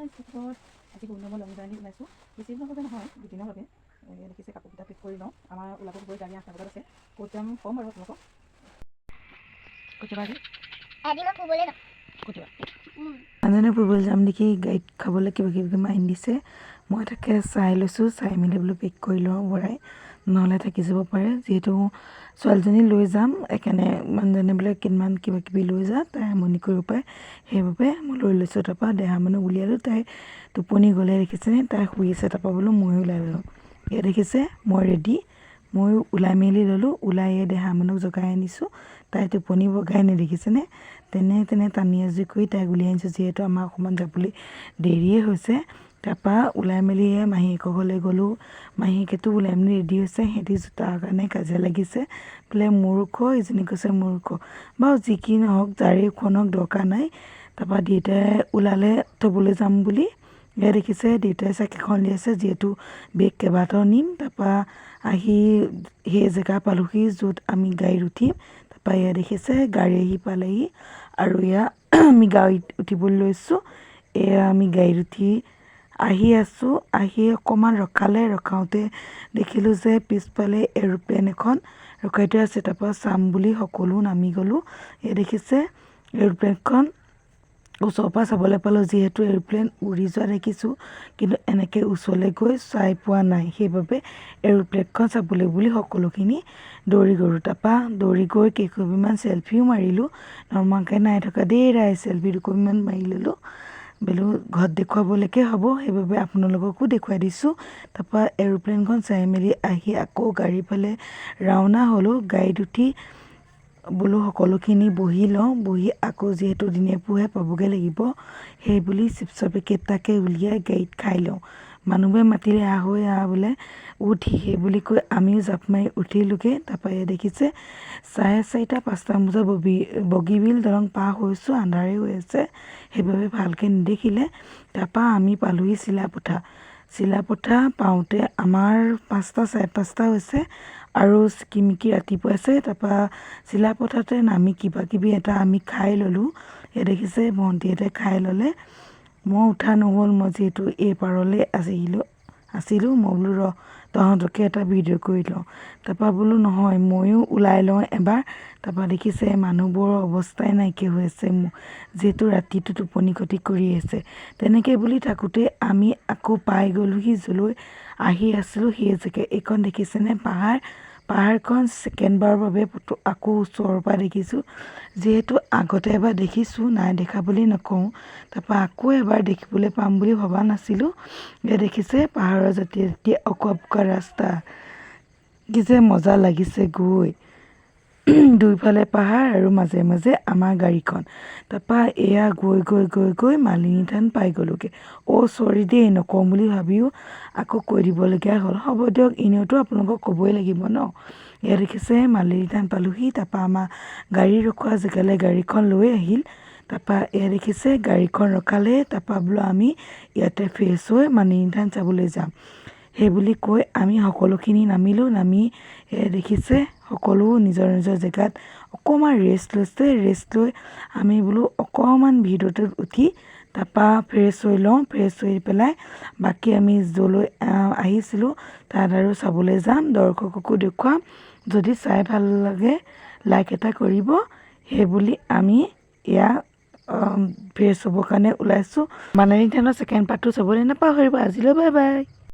ইউটিউবত আজি বহুত দিনৰ লং জাৰ্ণি ওলাইছোঁ। বেছি দিনৰ বাবে নহয়, দুদিনৰ বাবে। এয়া দেখিছে, কাপোৰকেইটা পেক কৰি লওঁ। আমাৰ ওলাব গৈ গাড়ী 8টা বজাত আছে। ক'ত যাম ক'ম বাৰু আপোনালোকক। ক'ত যাবা আজি? আজি মই ফুৰিবলৈ যাম। ক'ত যাবা? মানুহজনে ফুৰিবলৈ যাম দেখি গাড়ীত খাবলৈ কিবা কিবি আনি দিছে। মই তাকে চাই লৈছোঁ। চাই মেলি বোলো পেক কৰি লওঁ ভৰাই, নহ'লে থাকি যাব পাৰে। যিহেতু ছোৱালীজনী লৈ যাম, সেইকাৰণে মানুহজনে বোলে কিমান কিবা কিবি লৈ যা, তাই আমনি কৰিব পাৰে, সেইবাবে মই লৈ লৈছোঁ। তাৰপৰা দেহা মানুহ উলিয়ালোঁ। তাই টোপনি গ'লে, দেখিছেনে? তাই শুই আছে। তাৰপৰা বোলো ময়ো ওলাই লওঁ। এয়া দেখিছে, মই ৰেডি। ময়ো ওলাই মেলি ল'লোঁ। ওলাই এই দেহা মানুহক জগাই আনিছোঁ। তাই টোপনি বগাই নাই, দেখিছেনে? তেনে তেনে টানি আজুৰি কৰি তাইক উলিয়াই আনিছোঁ, যিহেতু আমাৰ অকণমান যাবলৈ দেৰিয়ে হৈছে। তাৰপৰা ওলাই মেলি মাহীয়েকৰ ঘৰলৈ গ'লোঁ। মাহীয়েকেতো ওলাই মেলি ৰেডি হৈছে। সিহঁতি জোতাৰ কাৰণে কাজিয়া লাগিছে, বোলে মোৰ ওখ, ইজনী কৈছে মোৰ ওখ। বাৰু যি কি নহওক, যাৰেই ওখ নহওক দৰকাৰ নাই। তাৰপৰা দেউতাই ওলালে থ'বলৈ যাম বুলি। এয়া দেখিছে, দেউতাই চাইকেলখন উলিয়াইছে, যিহেতু বেগ কেইবাটাও নিম। তাৰপৰা আহি সেই জেগা পালোহি য'ত আমি গাড়ীত উঠিম। তাৰপৰা এয়া দেখিছে, গাড়ী আহি পালেহি আৰু এয়া আমি গাড়ীত উঠিবলৈ লৈছোঁ। এয়া আমি গাড়ীত উঠি আহি আছোঁ। আহি অকণমান ৰখালে। ৰখাওঁতে দেখিলোঁ যে পিছফালে এৰোপ্লেন এখন ৰখাই থোৱা আছে। তাৰপৰা চাম বুলি সকলো নামি গ'লোঁ। এয়া দেখিছে, এৰোপ্লেনখন ওচৰৰ পৰা চাবলৈ পালোঁ। যিহেতু এৰোপ্লেন উৰি যোৱা দেখিছোঁ, কিন্তু এনেকৈ ওচৰলৈ গৈ চাই পোৱা নাই। সেইবাবে এৰোপ্লেনখন চাবলৈ বুলি সকলোখিনি দৌৰি গ'লোঁ। তাৰপৰা দৌৰি গৈ কেইকপিমান চেলফিও মাৰিলোঁ। নমৰাকৈ নাই থকা দেই ৰাইজ। চেলফি দুকপিমান মাৰি ল'লোঁ, বোলো ঘৰত দেখুৱাবলৈকে হ'ব, সেইবাবে আপোনালোককো দেখুৱাই দিছোঁ। তাৰপৰা এৰোপ্লেনখন চাই মেলি আহি আকৌ গাড়ীৰ ফালে ৰাওনা হ'লোঁ। গাড়ীত উঠি বোলো সকলোখিনি বহি লওঁ। বহি আকৌ যিহেতু দিনে পুহে পাবগৈ লাগিব, সেই বুলি চিপছৰ পেকেট এটাকে উলিয়াই গাড়ীত খাই লওঁ। মানুহবোৰে মাতিলে, আহ ঐ আহ বোলে উঠি। সেই বুলি কৈ আমিও জাপ মাৰি উঠিলোগৈ। তাৰপৰা এয়া দেখিছে, 4:30, 5টামান বজাত বগীবিল দলং পাৰ হৈছোঁ। আন্ধাৰেই হৈ আছে, সেইবাবে ভালকৈ নেদেখিলে। তাৰপৰা আমি পালোহি চিলাপথাৰ। চিলাপথাৰ পাওঁতে আমাৰ 5টা, 5:30 হৈছে আৰু চিকিমিকি ৰাতিপুৱাইছে। তাৰপৰা চিলাপথাৰতে নামি কিবা কিবি এটা আমি খাই ল'লোঁ। এয়া দেখিছে, ভণ্টিহঁতে খাই ল'লে। মই উঠা নহ'ল। মই যিহেতু এই পাৰলৈ আছিলোঁ। মই বোলো ৰ, তহঁতকে এটা ভিডিঅ' কৰি লওঁ। তাৰপৰা বোলো নহয়, ময়ো ওলাই লওঁ এবাৰ। তাৰপৰা দেখিছে, মানুহবোৰৰ অৱস্থাই নাইকিয়া হৈ আছে মোৰ, যিহেতু ৰাতিটো টোপনি ক্ষতি কৰি আছে। তেনেকৈ বুলি থাকোঁতে আমি আকৌ পাই গ'লোহি য'লৈ আহি আছিলোঁ সেই জেগা। এইখন দেখিছেনে পাহাৰ? পাহাৰখন ছেকেণ্ডবাৰৰ বাবে আকৌ ওচৰৰ পৰা দেখিছোঁ। যিহেতু আগতে এবাৰ দেখিছোঁ, নাই দেখা বুলি নকওঁ। তাৰপৰা আকৌ এবাৰ দেখিবলৈ পাম বুলি ভবা নাছিলোঁ। এয়া দেখিছে, পাহাৰৰ জাতিয়ে জাতিয়ে অঁকা পকা ৰাস্তা। কি যে মজা লাগিছে গৈ! দুইফালে পাহাৰ আৰু মাজে মাজে আমাৰ গাড়ীখন। তাৰপৰা এয়া গৈ গৈ গৈ গৈ মালিনী থান পাই গ'লোগৈ। অ' চৰি দেই, নকওঁ বুলি ভাবিও আকৌ কৈ দিবলগীয়া হ'ল। হ'ব দিয়ক, এনেওতো আপোনালোকক ক'বই লাগিব ন। এয়া দেখিছে, মালিনী থান পালোহি। তাৰপৰা আমাৰ গাড়ী ৰখোৱা জেগালৈ গাড়ীখন লৈ আহিল। তাৰপৰা এয়া দেখিছে, গাড়ীখন ৰখালে। তাৰপৰা বোলো আমি ইয়াতে ফ্ৰেছ হৈ মালিনী থান চাবলৈ যাম। সেই বুলি কৈ আমি সকলোখিনি নামিলোঁ। নামি এয়া দেখিছে, সকলো নিজৰ নিজৰ জেগাত অকণমান ৰেষ্ট লৈছে। ৰেষ্ট লৈ আমি বোলো অকণমান ভিডিঅ'টোত উঠি তাৰপৰা ফ্ৰেছ হৈ লওঁ। ফ্ৰেছ হৈ পেলাই বাকী আমি য'লৈ আহিছিলোঁ তাত আৰু চাবলৈ যাম, দৰ্শককো দেখুৱাম। যদি চাই ভাল লাগে লাইক এটা কৰিব। সেই বুলি আমি এয়া ফ্ৰেছ হ'বৰ কাৰণে ওলাইছোঁ। মালিনী থানৰ ছেকেণ্ড পাৰ্টটো চাবলৈ নাপাহৰিব। আজিলৈ বাই বাই।